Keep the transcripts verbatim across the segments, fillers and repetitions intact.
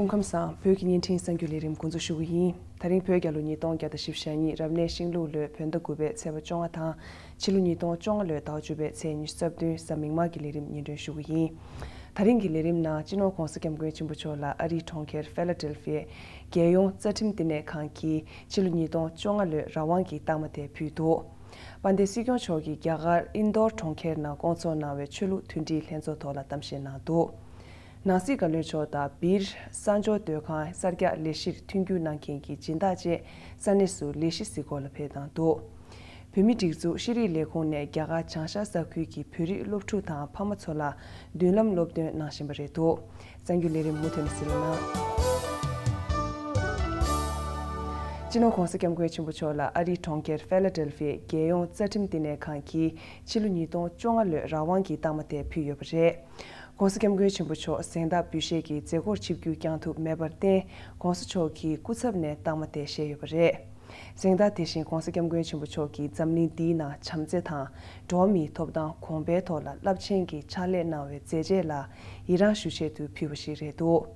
སྐུ་ཁམས་བཟང་། བོད་ཀྱི་བརྙན་འཕྲིན་གསར་འགྱུར་ལས་རིམ་འགོ་འཛུགས་ཞུ་གི་ཡིན། ད་རིང་བོད་རྒྱལ་ལོ་ཉིས་སྟོང་བརྒྱ་དང་བཞི་བཅུ་ཞེ་གཉིས། རབ་གནས་ཤིང་ལུག་ལོའི་བོད་ཟླ་དགུ་པའི་ཚེས་པ་བཅོ་ལྔ་དང་། ཕྱི་ལོ་ཉིས་སྟོང་བཅོ་ལྔ་ལོའི་ཟླ་བ་བཅུ་པའི་ཚེས་ཉི་ཤུ་རྩ་བདུན་གཟའ་མིག་དམར་གྱི་ལས་རིམ་སྙན་སྒྲོན་ཞུ་གི་ཡིན། ད་རིང་གི་ལས་རིམ་ནང་སྤྱི་ནོར་༧གོང་ས་༧སྐྱབས་མགོན་ཆེན་པོ་མཆོག་ལ་ཨ་རིའི་གྲོང་ཁྱེར་ཕེ་ལ་ཌེལ་ཕི་ཡའི་རྒྱལ་ཡོངས་རྩ་ཁྲིམས་བསྟི་གནས་ཁང་གིས་ཕྱི་ལོ་ཉིས་སྟོང་བཅོ་ལྔ་ལོའི་རང་དབང་གི་རྟགས་མ་དེ་ཕུལ་འདུག། དཔལ་ལྡན་སྲིད་སྐྱོང་མཆོག་གིས་རྒྱ་གར་ཨིན་དོར་གྲོང་ཁྱེར་ནང་བསྐོང་ཚོགས་གནང་བའི་ཆོས་ལུགས་མཐུན་སྒྲིལ་ལྷན་ཚོགས་ཐོག་ལ་གཏམ་བཤད་གནང་འདུག། ནང་སྲིད་བཀའ་བློན་མཆོག་དང་བིར་ས་འབྱོར་སྡོད་ཁང་གསར་རྒྱག་ལས་གཞིར་མཐུན་འགྱུར་གནང་མཁན་གྱི་སྦྱིན་བདག་བཅས་ས་གནས་སུ་ལས་གཞི་གཟིགས་སྐོར་ལ་ཕེབས་གནང་འདུག། བོད་མིའི་སྒྲིག་འཛུགས་ཤེས་རིག་ལས་ཁུངས་ནས་རྒྱ་གར་བྱང་ཤར་ས་ཁུལ་གྱི་བོད་རིགས་སློབ་ཕྲུག་དང་ཕ་མ་ཚོ་ལ་མདུན་ལམ་སློབ་སྟོན་གནང་བཞིན་པ་རེད་འདུག། གསར་འགྱུར་ལས་རིམ་མུ་མཐུད་ནས་གཟིགས་རོགས་གནང་། སྤྱི་ནོར་༧གོང་ས་༧སྐྱབས་མགོན་ཆེན་པོ་མཆོག་ལ་ཨ་རིའི་གྲོང་ཁྱེར་ཕེ་ལ་ཌེལ་ཕི་ཡའི་རྒྱལ་ཡོངས་རྩ་ཁྲིམས་བསྟི་གནས་ཁང་གིས་ཕྱི་ལོ་ཉིས་སྟོང་བཅོ་ལྔ་ལོའི་རང་དབང་གི་རྟགས་མ་དེ་ཕུལ་ཡོད་པ་རེད། ༧གོང་ས་༧སྐྱབས་མགོན་ཆེན་པོ་མཆོག་གཟེངས་རྟགས་འབུལ་བཞེས་ཀྱི་མཛད་སྒོར་ཆིབས་བསྒྱུར་བསྐྱངས་ཐུབ་མེད་པར་བརྟེན། ༧གོང་ས་མཆོག་གི་སྐུ་ཚབ་ནས་རྟགས་མ་དེ་བཞེས་ཡོད་པ་རེད། གཟེངས་རྟགས་དེ་བཞིན་༧གོང་ས་༧སྐྱབས་མགོན་ཆེན་པོ་མཆོག་གིས་འཛམ་གླིང་འདིའི་ནང་བྱམས་བརྩེ་དང་འགྲོ་བ་མིའི་ཐོབ་ཐང་གོང་འཕེལ་ཐོག་ལ་རླབས་ཆེན་གྱི་ཕྱག་ལས་གནང་བའི་མཛད་རྗེས་ལ་ཡི་རངས་ཞུ་ཆེད་དུ་ཕུལ་བ་ཞིག་རེད་འདུག།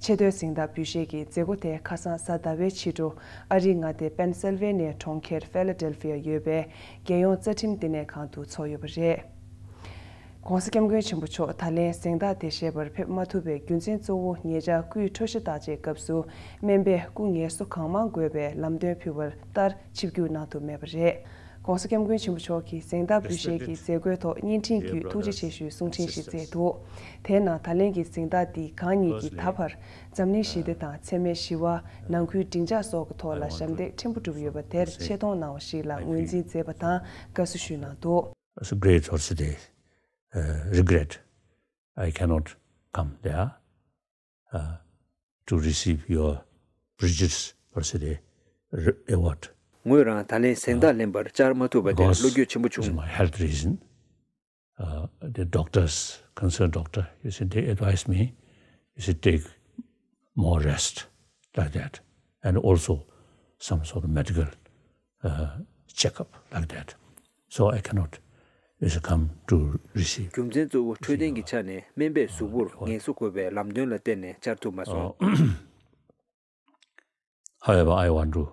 ཆེས་མཐོའི་གཟེངས་རྟགས་འབུལ་བཞེས་ཀྱི་མཛད་སྒོ་དེ་ཁ་སང་གཟའ་ཟླ་བའི་ཕྱི་དྲོ་ཨ་རིའི་མངའ་སྡེ་པེན་སིལ་ཝེ་ནི་ཡའི་གྲོང་ཁྱེར་ཕེ་ལ་ཌེལ་ཕི་ཡ་ཡོད་པའི་རྒྱལ་ཡོངས་རྩ་ཁྲིམས་བསྟི་གནས་ཁང་དུ་འཚོགས་ཡོད་པ་རེད། ༧གོང་ས་༧སྐྱབས་མགོན་ཆེན་པོ་མཆོག་ད་ལན་གཟེངས་རྟགས་དེ་བཞེས་པར་ཕེབས་མ་ཐུབ་པའི་རྒྱུ་མཚན་གཙོ་བོ་ཉེ་ཆར་སྐུའི་འཕྲོད་བཞེས་བརྟག་དཔྱད་སྐབས་སུ་སྨན་པས་སྐུ་ངལ་གསོ་གང་མང་དགོས་པའི་ལམ་སྟོན་ཕུལ་བ་ལྟར་ཆིབས་བསྒྱུར་གནང་ཐུབ་མེད་པ་རེད། ༧གོང་ས་༧སྐྱབས་མགོན་ཆེན་པོ་མཆོག་གིས་གཟེངས་རྟགས་འབུལ་བཞེས་ཀྱི་མཛད་སྒོའི་ཐོག་བརྙན་འཕྲིན་བརྒྱུད་ཐུགས་རྗེ་ཆེ་ཞུའི་གསུང་འཕྲིན་ཞིག་བསྩལ་འདུག། དེའི་ནང་ད་ལན་གྱི་གཟེངས་རྟགས་འདིས་གང་ཉིད་ཀྱིས་ད་བར་འཛམ་གླིང་ཞི་བདེ་དང་འཚེ་མེད་ཞི་བ། ནང་ཁུལ་འགྲིག་འཇགས་སོགས་ཀྱི་ཐོག་ལ་ཞབས་འདེགས་ཕྲན་བུ་བསྒྲུབས་ཡོད་པ་དེར་ཆེ་མཐོང་གནང་བ་ཞིག་ལ་ངོས་འཛིན་མཛད་པ་དང་དགའ་བསུ་ཞུས་གནང་འདུག། It's a great, what should I say, uh, regret. I cannot come there, uh, to receive your prestigious, what should I say, re- award. ངོས་རང་ད་ལན་གཟེངས་རྟགས་ལེན་པར་བཅར་མ་ཐུབ་པ་དེར་བློ་འགྱོད་ཆེན་པོ་བྱུང་། Because of my health reason, uh, the doctors, concerned doctor, you see, they advised me, you should take more rest, like that, and also some sort of medical, uh, checkup, like that. So I cannot, you see, come to receive. རྒྱུ་མཚན་གཙོ་བོ་འཕྲོད་བསྟེན་གྱི་ཆ་ནས་སྨན་པས་གཟུགས་པོར་ངལ་གསོ་དགོས་པའི་ལམ་སྟོན་ལ་བརྟེན་ནས་བཅར་ཐུབ་མ་སོང་། However, I want to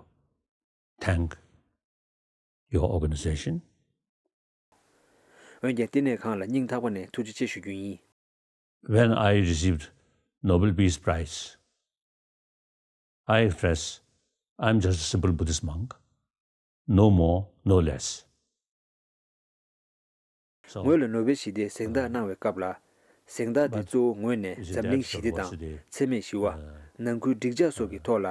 thank your organization. འོན་ཀྱང་བསྟི་གནས་ཁང་ལ་སྙིང་ཐག་པ་ནས་ཐུགས་རྗེ་ཆེ་ཞུ་རྒྱུ་ཡིན། When I received Nobel Peace Prize, I expressed, I'm just a simple Buddhist monk. No more, no less. So, ངོས་ལ་ནོ་བེལ་ཞི་བདེའི་གཟེངས་རྟགས་གནང་བའི་སྐབས་ལ། གཟེངས་རྟགས་འདི་གཙོ་བོ་ངོས་ནས་འཛམ་གླིང་ཞི་བདེ་དང་འཚེ་མེད་ཞི་བ། ནང་ཁུལ་འགྲིག་འཇགས་སོགས་ཀྱི་ཐོག་ལ་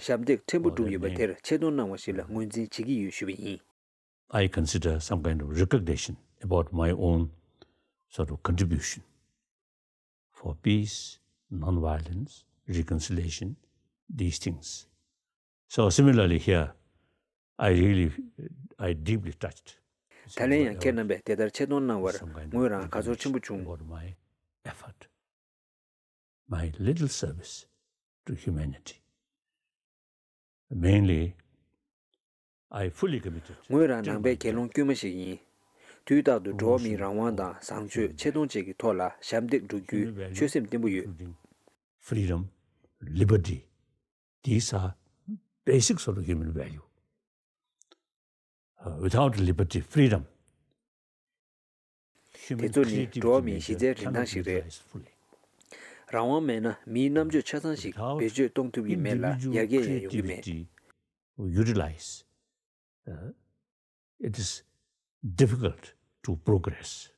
ཞབས་འདེགས་ཕྲན་བུ་བསྒྲུབས་ཡོད་པ་དེར་ཆེ་མཐོང་གནང་བ་ཞིག་ལ་ངོས་འཛིན་བྱེད་ཀྱི་ཡོད་ཞུས་པ་ཡིན། I consider some kind of recognition about my own sort of contribution for peace, non-violence, reconciliation, these things. So similarly here, I really, I deeply touched. ད་ལན་ཡང་ཁྱེད་རྣམ་པས་དེ་ལྟར་ཆེ་མཐོང་གནང་བར་ངོས་རང་དགའ་ཚོར་ཆེན་པོ་བྱུང་། About my effort, my little service to humanity. Mainly, I fully committed. ངོས་རང་ནང་པའི་དགེ་སློང་དཀྱུས་མ་ཞིག་ཡིན། དུས་རྟག་ཏུ་འགྲོ་བ་མིའི་རང་དབང་དང་བཟང་སྤྱོད་ཆེ་མཐོང་བཅས་ཀྱི་ཐོག་ལ་ཞབས་འདེགས་སྒྲུབ་རྒྱུའི་ཆོད་སེམས་བརྟན་པོ་ཡོད། Including freedom, liberty, these are basics of the human value. Uh, without liberty, freedom, དེ་ཚོ་ནི་འགྲོ་བ་མིའི་གཞི་རྩའི་རིན་ཐང་ཞིག་རེད། རང་དབང་མེད་ན་མིའི་རྣམ་དཔྱོད་ཆ་ཚང་ཞིག་བེད་སྤྱོད་གཏོང་ཐུབ་ཀྱི་མེད་ལ་ཡར་རྒྱས་ཡང་ཡོང་གི་མེད། Utilize, uh, it is difficult to progress.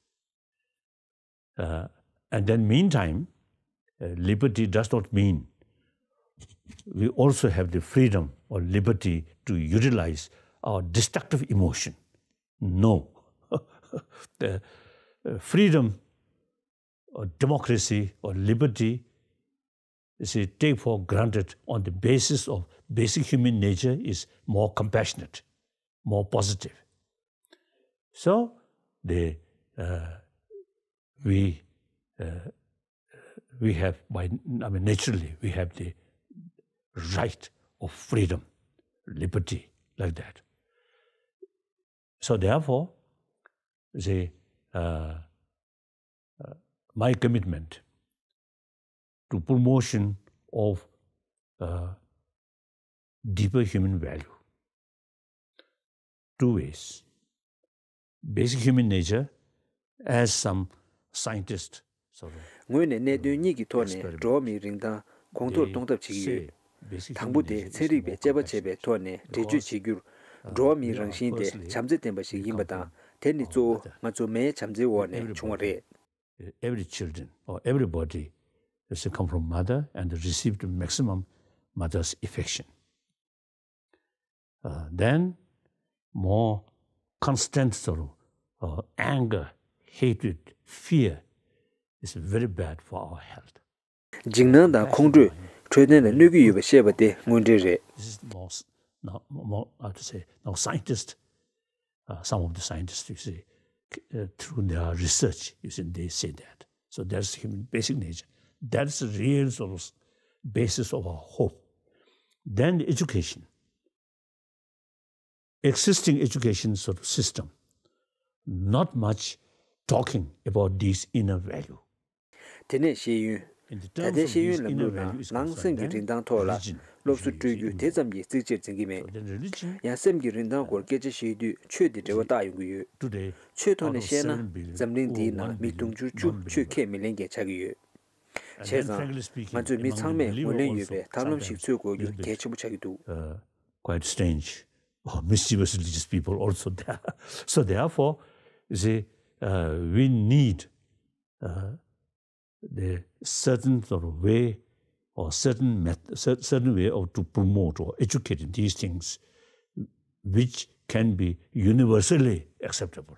Uh, and then meantime, uh, liberty does not mean we also have the freedom or liberty to utilize our destructive emotion. No. The, uh, freedom or democracy or liberty is take for granted on the basis of basic human nature is more compassionate, more positive. So the, uh, we, uh, we have by, I mean, naturally we have the right of freedom, liberty, like that. So therefore, the, uh, uh, my commitment to promotion of uh, deeper human value. Two ways. Basic human nature, as some scientists sort of ངོས་ནས་གནད་དོན་གཉིས་ཀྱི་ཐོག་ནས་འགྲོ་བ་མིའི་རིན་ཐང་གོང་མཐོར་གཏོང་ཐབས་བྱེད་ཀྱི་ཡོད། དང་པོ་དེ་ཚན་རིག་པས་དཔྱད་པ་བྱས་པའི་ཐོག་ནས་འགྲེལ་བརྗོད་བྱེད་རྒྱུར། འགྲོ་བ་མིའི་རང་བཞིན་དེ་བྱམས་བརྩེ་ལྡན་པ་ཞིག་ཡིན་པ་དང་། དེ་ནི་གཙོ་བོ་ང་ཚོ་མའི་བྱམས་བརྩེའི་འོག་ནས་བྱུང་བ་རེད། Every children or everybody is come from mother and received maximum mother's affection. Uh, then more constant sort of uh, anger, hatred, fear is very bad for our health. འཇིགས་སྣང་དང་ཁོང་ཁྲོས་འཕྲོད་བསྟེན་ལ་གནོད་ཀྱི་ཡོད་པ་བཤད་པ་དེ་དངོས་འབྲེལ་རེད། This is most, not, more, I have to say, now scientists, uh, some of the scientists, you see, uh, through their research, you see, they say that. So that's human basic nature. That's the real sort of basis of our hope. Then the education. Existing education sort of system, not much talking about these inner value. དེ་ནས་ཤེས་ཡོན། ད་ལྟའི་ཤེས་ཡོན་ལམ་ལུགས་ནང་ནང་སེམས་ཀྱི་རིན་ཐང་ཐོག་ལ་སློབ་གསོ་སྤྲོད་རྒྱུ་དེ་ཙམ་གྱིས་གཙིགས་ཆེར་འཛིན་གྱི་མེད། ཡང་སེམས་ཀྱི་རིན་ཐང་སྐོར་སྐད་ཆ་བཤད་དུས་ཆོས་དེ་འབྲེལ་བ་བཏགས་ཡོང་གི་ཡོད། ཆོས་ཐོག་ནས་བཤད་ན་འཛམ་གླིང་འདིའི་ནང་མི་དུང་ཕྱུར་བཅུ་ཆོས་ཁས་མི་ལེན་མཁན་ཆགས་ཀྱི་ཡོད། བྱས་ཙང་ང་ཚོས་མི་ཚང་མས་ངོས་ལེན་ཡོད་པའི་ཐབས་ལམ་ཞིག་འཚོལ་དགོས་རྒྱུ་གལ་ཆེན་པོ་ཆགས་ཀྱི་འདུག Quite strange or mischievous religious people also there. So therefore, you see, uh, we need uh, the certain sort of way or certain method, certain way of to promote or educate these things, which can be universally acceptable.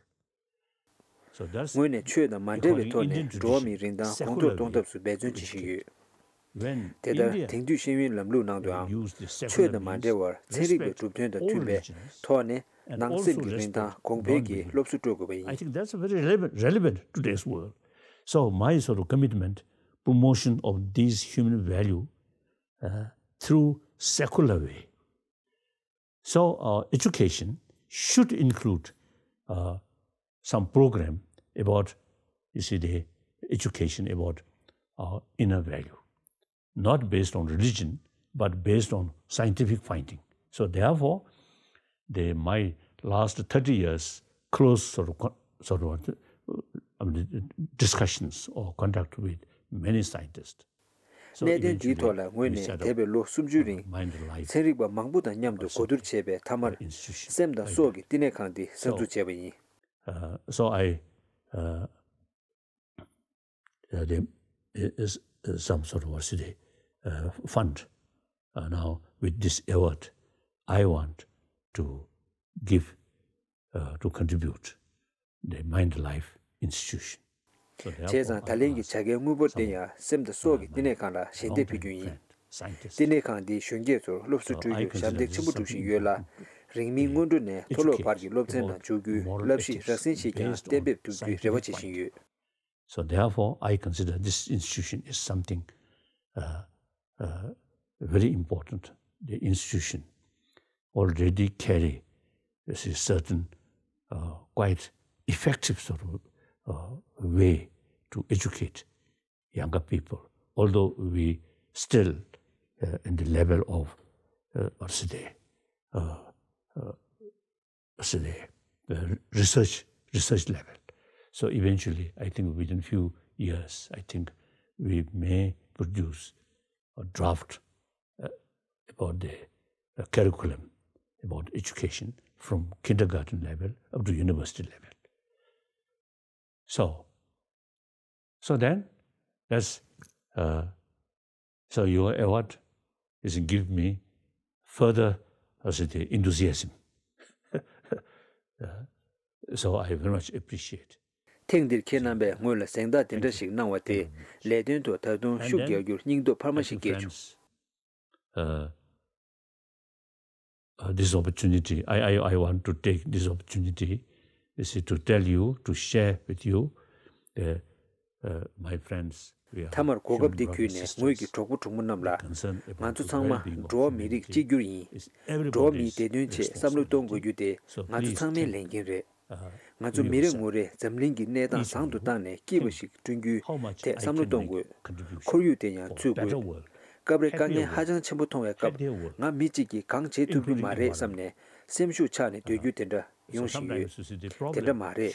So that's ངོས་ནས་ཆོས་དང་མ་འབྲེལ་བའི་ཐོག་ནས་འགྲོ་བ་མིའི་རིན་ཐང་གོང་མཐོར་གཏོང་ཐབས་སུ་འབད་བརྩོན་བྱེད་བཞིན་ཡོད། དེ་ལྟར་དེང་དུས་ཤེས་ཡོན་ལམ་ལུགས་ནང་དུའང་ཆོས་དང་མ་འབྲེལ་བར་ཚན་རིག་པའི་གྲུབ་དོན་དང་མཐུན་པའི་ཐོག་ནས་ནང་སེམས་ཀྱི་རིན་ཐང་གོང་འཕེལ་གྱི་སློབ་གསོ་སྤྲོད་དགོས་པ་ཡིན། I think that's very relevant, relevant to today's world. So my sort of commitment, promotion of these human value uh, through secular way. So uh, education should include uh, some program about, you see, the education about our inner value, not based on religion, but based on scientific finding. So therefore, the, my last thirty years close sort of, sort of uh, I mean, discussions or contact with many scientists. གནད་དོན་འདིའི་ཐོག་ལ་ངོས་ནས་འདས་པའི་ལོ་སུམ་ཅུའི་རིང་ཚན་རིག་པ་མང་པོ་དང་མཉམ་དུ་གོ་བསྡུར་བྱས་པའི་མཐའ་མར། སེམས་དང་སྲོག་གི་བསྟི་གནས་ཁང་འདི་གསར་འཛུགས་བྱས་པ་ཡིན། Uh, so I, uh, uh, the, is, is some sort of a city uh, fund. Uh, now, with this award, I want to give, uh, to contribute the Mind Life Institution. བྱས་ཙང་ད་ལན་གྱི་བྱ་དགའི་དངུལ་འབོར་དེ་ཡང་སེམས་དང་སྲོག་གི་བསྟི་གནས་ཁང་ལ་ཞལ་འདེབས་ཕུལ་རྒྱུ་ཡིན། བསྟི་གནས་ཁང་འདིས་གཞོན་སྐྱེས་ཚོར་སློབ་གསོ་སྤྲོད་རྒྱུར་ཞབས་འདེགས་ཆེན་པོ་སྒྲུབ་བཞིན་ཡོད་ལ། རིང་མིན་སྔོན་འགྲོ་ནས་མཐོ་སློབ་བར་གྱི་སློབ་ཚན་ནང་འཇུག་རྒྱུའི་བསླབ་གཞི་རགས་ཟིན་ཞིག་ཀྱང་གཏན་འབེབས་ཐུབ་རྒྱུའི་རེ་བ་བྱེད་བཞིན་ཡོད། So therefore, I consider this institution is something uh, uh, very important. The institution already carry a certain uh, quite effective sort of uh, way to educate younger people, although we still uh, in the level of uh, what should I say, uh, uh, should I say, uh, research research level. So eventually, I think within few years, I think we may produce a draft uh, about the uh, curriculum, about education from kindergarten level up to university level. So, so then, that's uh, so your award is give me further, I said, enthusiasm. Uh, so I very much appreciate. ཐེངས་འདིར་ཁྱེད་རྣམ་པས་ངོས་ལ་གཟེངས་རྟགས་དེ་འདྲ་ཞིག་གནང་བ་དེ་ལས་དོན་དུ་ད་དུང་ཤུགས་རྒྱག་རྒྱུར་སྙིང་སྟོབས་འཕར་མ་ཞིག་སྐྱེས་བྱུང་། Uh, uh, this opportunity, I, I, I want to take this opportunity, you see, to tell you, to share with you, uh, uh, my friends, we are མཐའ་མར་གོ་སྐབས་འདི་བརྒྱུད་ནས་ངོས་ཀྱི་གྲོགས་པོ་གྲོགས་མོ་རྣམས་ལ། ང་ཚོ་ཚང་མ་འགྲོ་བ་མི་རིགས་གཅིག་གྱུར་ཡིན། འགྲོ་བ་མིའི་བདེ་དོན་ཆེད་བསམ་བློ་གཏོང་དགོས་རྒྱུ་དེ་ང་ཚོ་ཚང་མའི་ལས་འགན་རེད། ང་ཚོ་མི་རེ་ངོ་རེས་འཛམ་གླིང་གི་གནས་སྟངས་བཟང་དུ་བཏང་ནས་སྐྱིད་པ་ཞིག་བསྐྲུན་རྒྱུའི་ཐད་བསམ་བློ་གཏོང་དགོས། ཁོར་ཡུག་དེ་ཡང་འཚོལ་དགོས། སྐབས་རེ་དཀའ་ངལ་ཧ་ཅང་ཆེན་པོ་མཐོང་བའི་སྐབས། ང་མི་གཅིག་གིས་གང་བྱེད་ཐུབ་རྒྱུ་མ་རེད་བསམ་ནས། སེམས་ཤུགས་ཆག་ནས་སྡོད་རྒྱུ་དེ་འདྲ་ཡོང་བཞིན་ཡོད། དེ་འདྲ་མ་རེད།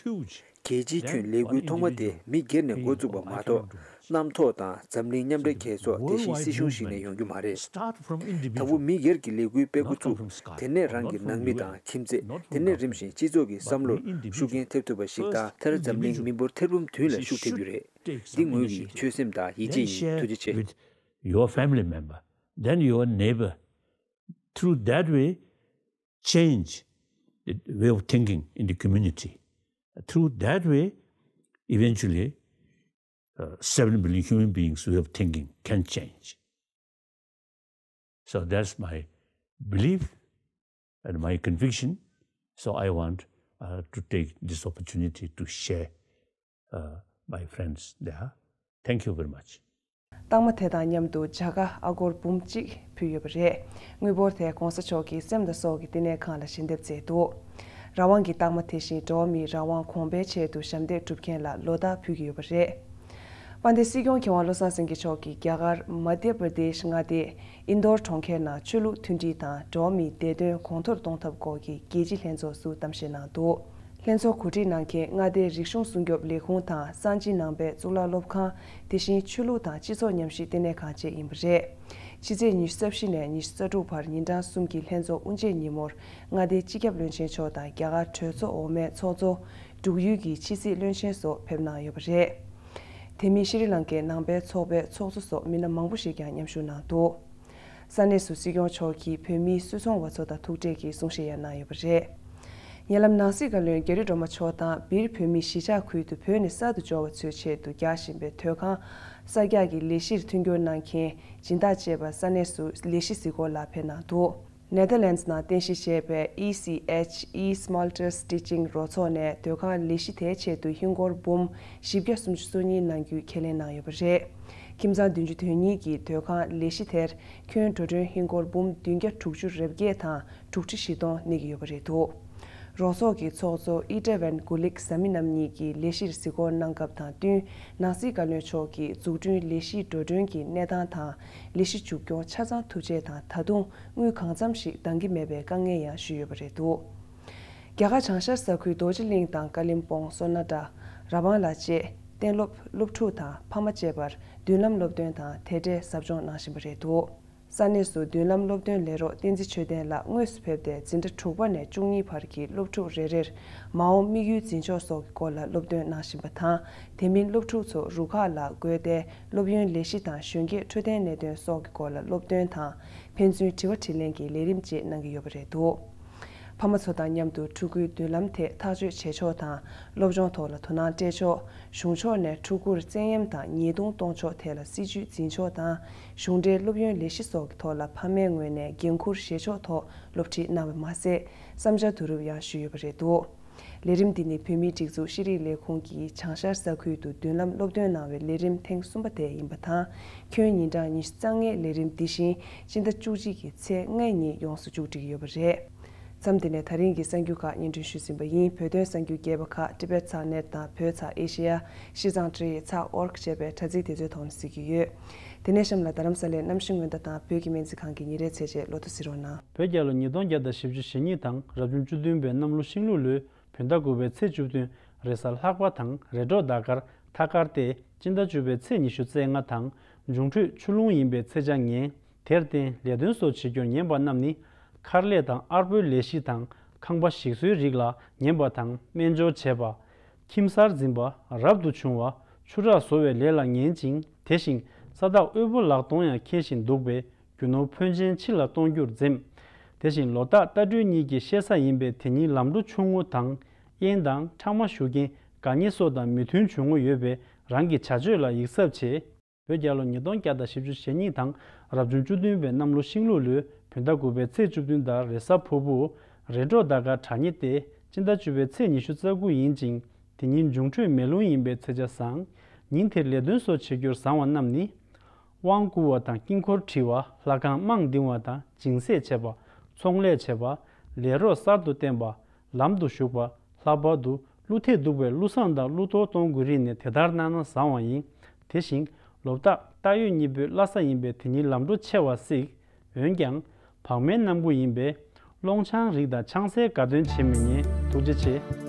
གལ་ཆེའི་ཁྱོན་ལས་འགུལ་ཐོག་མ་དེ་མི་སྒེར་ནས་འགོ་བཙུགས་པ་མ་གཏོགས། གནམ་ཐོག་དང་འཛམ་གླིང་མཉམ་འབྲེལ་གྱིས་སོགས་དེ་བཞིན་སྲིད་གཞུང་ཞིག་ནས་ཡོང་རྒྱུ་མ་རེད། དང་པོ་མི་སྒེར་གྱི་ལས་འགུལ་སྤེལ་འགོ་བཙུགས། དེ་ནས་རང་གི་ནང་མི་དང་ཁྱིམ་མཚེས། དེ་ནས་རིམ་བཞིན་སྤྱི་ཚོགས་ཀྱི་བསམ་བློར་ཤུགས་རྐྱེན་ཐེབས་ཐུབ་པ་ཞིག་དང་། མཐར་འཛམ་གླིང་མི་འབོར་ཐེར་འབུམ་བདུན་ལ་ཤུགས་ཐེབས་རྒྱུ་རེད། འདི་ངོས་ཀྱི་ཆོད་སེམས་དང་ཡིད་ཆེས་ཡིན། ཐུགས་རྗེ་ཆེ། With your family member, then your neighbor. Through that way, change the way of thinking in the community. Through that way, eventually, uh, seven billion human beings' way of thinking can change. So that's my belief and my conviction. So I want uh, to take this opportunity to share uh, my friends there. Thank you very much. རྟགས་མ་དེ་དང་མཉམ་དུ་བྱ་དགའ་ཨ་སྒོར་འབུམ་གཅིག་ཕུལ་ཡོད་པ་རེད། དངུལ་འབོར་དེ་༸གོང་ས་མཆོག་གིས་སེམས་དང་སྲོག་གི་བསྟི་གནས་ཁང་ལ་ཞལ་འདེབས་མཛད་འདུག་རང་དབང་གི་རྟགས་མ་དེ་བཞིན་འགྲོ་བ་མིའི་རང་དབང་གོང་འཕེལ་ཆེད་དུ་ཞབས་འདེགས་སྒྲུབ་མཁན་ལ་ལོ་རྟགས་ཕུལ་གྱི་ཡོད་པ་རེད། དཔལ་ལྡན་སྲིད་སྐྱོང་མཁས་དབང་བློ་བཟང་སེང་གེ་མཆོག་གིས་རྒྱ་གར་མ་དྷྱ་པྲ་དེཤ་མངའ་སྡེའི་ཨིན་དོར་གྲོང་ཁྱེར་ནང་ཆོས་ལུགས་མཐུན་སྒྲིལ་དང་འགྲོ་བ་མིའི་བདེ་དོན་གོང་མཐོར་གཏོང་ཐབས་སྐོར་གྱི་རྒྱལ་སྤྱིའི་ལྷན་ཚོགས་སུ་གཏམ་བཤད་གནང་འདུག་ལྷན་ཚོགས་གོ་སྒྲིག་གནང་མཁན་མངའ་སྡེའི་རིག་གཞུང་སྲུང་སྐྱོབ་ལས་ཁུངས་དང་། གསང་ཆེན་ནང་པའི་གཙུག་ལག་སློབ་ཁང་། དེ་བཞིན་ཆོས་ལུགས་དང་སྤྱི་ཚོགས་ཉམས་ཞིབ་ལྟེ་གནས་ཁང་བཅས་ཡིན་པ་རེད། ཕྱི་ཚེས་ཉི་ཤུ་རྩ་བཞི་ནས་ཉི་ཤུ་རྩ་དྲུག་བར་ཉིན་གྲངས་གསུམ་གྱི་ལྷན་ཚོགས་དབུ་འབྱེད་ཉིན་མོར་མངའ་སྡེའི་སྤྱི་ཁྱབ་བློན་ཆེན་མཆོག་དང་རྒྱ་གར་གྲོས་ཚོགས་འོག་མའི་ཚོགས་གཙོ། འབྲུག་ཡུལ་གྱི་ཕྱི་སྲིད་བློན་ཆེན་སོགས་ཕེབས་གནང་ཡོད་པ་རེད། དེ་མིན་ཤྲི་ལང་ཀའི་ནང་པའི་ཚོགས་པའི་ཚོགས་གཙོ་སོགས་མི་སྣ་མང་པོ་ཞིག་ཀྱང་མཉམ་ཞུགས་གནང་འདུག་ས་གནས་སུ་སྲིད་སྐྱོང་མཆོག་གིས་བོད་མིའི་སུད་ཚོང་བ་ཚོ་དང་ཐུག་འཕྲད་ཀྱིས་གསུང་བཤད་ཡང་གནང་ཡོད་པ་རེད། ཉེ་ལམ་ནང་སྲིད་བཀའ་བློན་རྒྱ་རི་སྒྲོལ་མ་མཆོག་དང་སྦིར་བོད་མིའི་གཞིས་ཆགས་ཁུལ་དུ་བོད་ནས་གསར་དུ་འབྱོར་བ་ཚོའི་ཆེད་དུ་རྒྱག་བཞིན་པའི་སྡོད་ཁང་གསར་རྒྱག་གི་ལས་གཞིར་མཐུན་འགྱུར་གནང་མཁན་སྦྱིན་བདག་ཅེས་པ་ས་གནས་སུ་ལས་གཞི་གཟིགས་སྐོར་ལ་ཕེབས་གནང་འདུག་ནེ་དར་ལེན་ཌི་ནང་རྟེན་གཞི་བྱས་པའི་ཨི་སི་ཨེཆ་ཨི་སི་མལ་ཊར་སི་ཊི་ཅིང་རོགས་ཚོགས་ནས་སྡོད་ཁང་ལས་གཞི་དེའི་ཆེད་དུ་ཧིན་སྒོར་འབུམ་བཞི་བརྒྱ་སུམ་ཅུ་སོ་གཉིས་གནང་རྒྱུའི་ཁས་ལེན་གནང་ཡོད་པ་རེད། ཁྱིམ་ཚང་བདུན་ཅུ་དོན་གཉིས་ཀྱི་སྡོད་ཁང་ལས་གཞི་དེར་ཁྱོན་འགྲོ་གྲོན་ཧིན་སྒོར་འབུམ་བདུན་བརྒྱ་དྲུག་ཅུ་རེ་བརྒྱད་དང་དྲུག་ཁྲི་བཞི་སྟོང་གནས་ཀྱི་ཡོད་པ་རེད་འདུག་རོགས་ཚོགས་ཀྱི་ཚོགས་གཙོ་ཨི་ཏྲ་ཝན་གུ་ལིག་ཟ་མི་རྣམ་གཉིས་ཀྱིས་ལས་གཞིར་གཟིགས་སྐོར་གནང་སྐབས་དང་བསྟུན། ནང་སྲིད་བཀའ་བློན་མཆོག་གིས་འཛུགས་སྐྲུན་ལས་གཞིའི་འགྲོ་གྲོན་གྱི་གནས་སྟངས་དང་། ལས་གཞི་མཇུག་སྐྱོང་ཆ་ཚང་ཐུབ་ཆེད་དང་། ད་དུང་དངུལ་གང་འཚམ་ཞིག་འདང་གི་མེད་པའི་དཀའ་ངལ་ཡང་ཞུས་ཡོད་པ་རེད་འདུག་རྒྱ་གར་བྱང་ཤར་ས་ཁུལ་རྡོ་རྗེ་གླིང་དང་ཀ་ལིམ་པོང་། སོ་ན་ཏྲ། ར་བང་ལ་བཅས་གཏན་སློབ་སློབ་ཕྲུག་དང་ཕ་མ་བཅས་པར་མདུན་ལམ་སློབ་སྟོན་དང་དེ་འབྲེལ་ཟབ་སྦྱོང་གནང་བཞིན་པ་རེད་འདུག་ས་གནས་སུ་མདུན་ལམ་སློབ་སྟོན་ལས་རོགས་བསྟན་འཛིན་ཆོས་ལྡན་ལགས་དངོས་སུ་ཕེབས་ཏེ། འཛིན་གྲྭ་དྲུག་པ་ནས་བཅུ་གཉིས་བར་གྱི་སློབ་ཕྲུག་རེ་རེར་མ་འོངས་དམིགས་ཡུལ་འཛིན་ཕྱོགས་སོགས་ཀྱི་སྐོར་ལ་སློབ་སྟོན་གནང་བཞིན་པ་དང་། དེ་མིན་སློབ་ཕྲུག་ཚོ་རུ་ཁག་ལ་བགོས་ཏེ། སློབ་ཡོན་ལས་གཞི་དང་གཞོན་སྐྱེས་འཕྲོད་བསྟེན་གནད་དོན་སོགས་ཀྱི་སྐོར་ལ་སློབ་སྟོན་དང་། ཕན་ཚུན་དྲི་བ་དྲིས་ལན་གྱི་ལས་རིམ་བཅས་གནང་གི་ཡོད་པ་རེད་འདུག་ཕ་མ་ཚོ་དང་མཉམ་དུ་ཕྲུ་གུའི་མདུན་ལམ་ཐད་ཐག་གཅོད་བྱེད་ཕྱོགས་དང་། སློབ་སྦྱོང་ཐོག་ལ་དོ་སྣང་སྤྲད་ཕྱོགས། གཞུང་ཕྱོགས་ནས་ཕྲུ་གུར་བཙན་གཡེམ་དང་ཉེས་རྡུང་གཏོང་ཕྱོགས་ཐད་ལ་སྲིད་ཇུས་འཛིན་ཕྱོགས་དང་། གཞུང་འབྲེལ་སློབ་ཡོན་ལས་གཞི་སོགས་ཀྱི་ཐོག་ལ་ཕ་མའི་ངོས་ནས་འགན་འཁུར་བཞེས་ཕྱོགས་ཐོག་སློབ་ཁྲིད་གནང་བ་མ་ཟད། བསམ་འཆར་བསྡུ་རུབ་ཡང་ཞུས་ཡོད་པ་རེད་འདུག་ལས་རིམ་འདི་ནི་བོད་མིའི་སྒྲིག་འཛུགས་ཤེས་རིག་ལས་ཁུངས་ཀྱིས་བྱང་ཤར་ས་ཁུལ་དུ་མདུན་ལམ་སློབ་སྟོན་གནང་བའི་ལས་རིམ་ཐེངས་གསུམ་པ་དེ་ཡིན་པ་དང་། ཁྱོན་ཉིན་གྲངས་ཉི་ཤུ་རྩ་ལྔའི་ལས་རིམ་འདི་བཞིན་སྤྱི་ཟླ་བཅུ་གཅིག་གི་ཚེས་ལྔ་ཉིན་ཡོངས་སུ་མཇུག་སྒྲིལ་གྱི་ཡོད་པ་རེད། མཚམས་འདི་ནས་ད་རིང་གི་གསར་འགྱུར་ཁག་སྙན་སྒྲོན་ཞུས་ཟིན་པ་ཡིན། བོད་དོན་གསར་འགྱུར་རྒྱས་པ་ཁག་Tibet Satnet དང་བོད་ཚགས་ཨེ་ཤེ་ཡ། ཤིས་ཙང་ཀྲི་ཡི་ཚགས་ཨོར་ཀ་ཅེས་པའི་དྲ་ཚིགས་དེ་ཚོའི་ཐོག་ནས་གཟིགས་ཀྱི་ཡོད། དེ་ནས་གཤམ་ལ་རྡ་རམ་ས་ལའི་གནམ་གཤིས་སྔོན་བརྡ་དང་བོད་ཀྱི་སྨན་རྩིས་ཁང་གི་ཉིན་རེའི་ཚེས་བཅད་ལོ་ཐོ་གཟིགས་རོགས་གནང་། བོད་རྒྱལ་ལོ་ཉིས་སྟོང་བརྒྱ་དང་བཞི་བཅུ་ཞེ་གཉིས་དང་རབ་བྱུང་བཅུ་བདུན་པའི་གནམ་ལོ་ཤིང་ལུག་ལོའི་བོད་ཟླ་དགུ་པའི་ཚེས་བཅུ་བདུན་རེས་གཟའ་ལྷག་པ་དང་རེས་གྲོགས་ཟླ་སྐར་ཐ་སྐར་ཏེ། སྤྱི་ཟླ་བཅུ་པའི་ཚེས་ཉི་ཤུ་རྩ་ལྔ་དང་འབྱུང་འཕྲོད་ཆུ་རླུང་ཡིན་པའི་ཚེས་ཆ་ངན། དེར་བརྟེན་ལས་དོན་སོགས་བྱེད་རྒྱུར་ཉན་པ་རྣམས་ནི། མཁར་ལས་དང་ཨར་པོའི་ལས་གཞི་དང་ཁང་པ་ཞིག་གསོའི་རིགས་ལ་ཉན་པ་དང་སྨན་སྦྱོར་བྱེད་པ། ཁྱིམ་གསར་འཛིན་པ། རབ་ཏུ་བྱུང་བ། ཆུ་རགས་བཟོ་བའི་ལས་ལ་ཉན་ཅིང་། དེ་བཞིན་ས་བདག་དབུལ་པོ་ལག་སྟོང་ཡང་མཁྱེན་ཞིང་སྡུག་པས། རྒྱུ་ནོར་ཕོན་ཆེན་ཕྱི་ལ་གཏོང་རྒྱུར་འཛེམ། དེ་བཞིན་ལོ་རྟགས་རྟ་སྦྲུལ་གཉིས་ཀྱི་བཤད་ས་ཡིན་པས། དེ་ཉིད་ལམ་འགྲོ་ཆུང་ངུ་དང་། གཡེང་དང་ཕྲ་མ་ཞུ་མཁན་དགའ་ཉེ་སོགས་དང་མོས་མཐུན་བྱུང་ངོ་ཡོད་པས། རང་གི་བྱ་སྤྱོད་ལ་ཡིད་གཟབ་བྱེད། བོད་རྒྱལ་ལོ་ཉིས་སྟོང་བརྒྱ་དང་བཞི་བཅུ་ཞེ་གཉིས་དང་རབ་བྱུང་བཅུ་བདུན་པའི་གནམ་ལོ་ཤིང་ལུག་ལོའི་བོད་ཟླ་དགུ་པའི་ཚེས་བཅུ་བདུན་དང་རེས་གཟའ་ཕུར་བུ། རེས་གྲོགས་ཟླ་སྐར་དྲ་ཉེ་སྟེ། སྤྱི་ཟླ་བཅུ་པའི་ཚེས་ཉི་ཤུ་རྩ་དགུ་ཡིན་ཅིང་། དེ་ཉིན་འབྱུང་འཕྲོད་མེ་རླུང་ཡིན་པས་ཚེས་ཆ་བཟང་། ཉིན་དེར་ལས་དོན་སོགས་བྱེད་རྒྱུར་བཟང་བ་རྣམས་ནི། དབང་བསྐུར་བ་དང་དཀྱིལ་འཁོར་བྲི་བ། ལྷ་ཁང་རྨང་འདིང་བ་དང་སྦྱིན་སྲེག་བྱེད་པ། ཚོང་ལས་བྱེད་པ། ལས་རོགས་གསར་དུ་བསྟེན་པ། ལམ་དུ་ཞུགས་པ། ལྷག་པར་དུ་ཀླུ་ཐེལ་གདུག་པའི་ཀླུ་བཟང་དང་ཀླུ་གཏོར་གཏོང་དགོས་རིགས་ནི་དེ་ལྟར་གནང་ན་བཟང་བ་ཡིན། དེ་བཞིན་ ལོ་རྟགས་རྟ་ཡོས་གཉིས་པོའི་བླ་གཟའ་ཡིན་པས་དེ་ཉིན་ལམ་འགྲོ་ཆེ་བ་སྲིད། འོན་ཀྱང་། བག་མའི་གནམ་སྒོ་ཡིན་པས། སློང་ཆང་རིགས་དང་ཆང་སའི་དགའ་སྟོན་བྱེད་མི་ཉན། ཐུགས་རྗེ་ཆེ།